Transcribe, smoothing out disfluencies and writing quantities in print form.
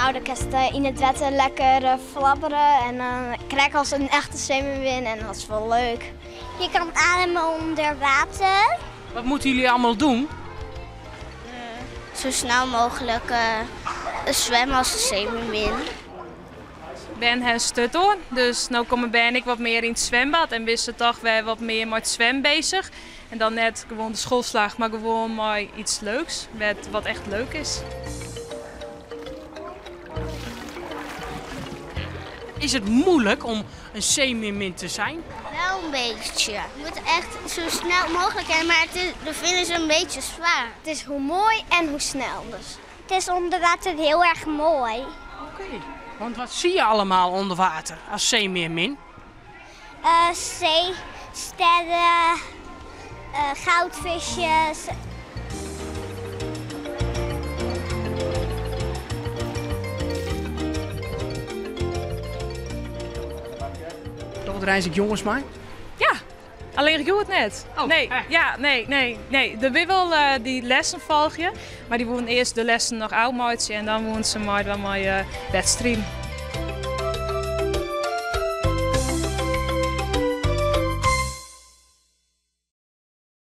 Nou, dan kinst yn it wetter lekker flappere en dan krekt as in echte seemearmin en dat is wol leuk. Je kan ademen onder water. Wat moeten jullie allemaal doen? Zo snel mogelijk zwemmen als de zeemeermin. Bern ha in sturt dus no komme bern ek wat mear yn it swimbad en binne se toch wer wat mear mei it swimmen beuzich. En dan net gewoan de schoolslag, mar gewoan mei yts leuks, wat echt leuk is. Is it muoilik om in seemearmin te zijn? Wel een beetje. Je moet echt zo snel mogelijk zijn, maar het is, de vin is een beetje zwaar. Het is hoe mooi en hoe snel dus. Het is onder water heel erg mooi. Oké, want wat zie je allemaal onder water as seemearmin? Zeesterren, goudvisjes. Dogge der eins ek jonges mei? Ja, allinnich hjoed net. Oh, nee, hè. ja, nee, nee, nee. Der binne wol dy't lessen folgje, mar dy woenen earst de lessen noch ôfmeitsje en dan woenen se meidwaan mei wedstriden.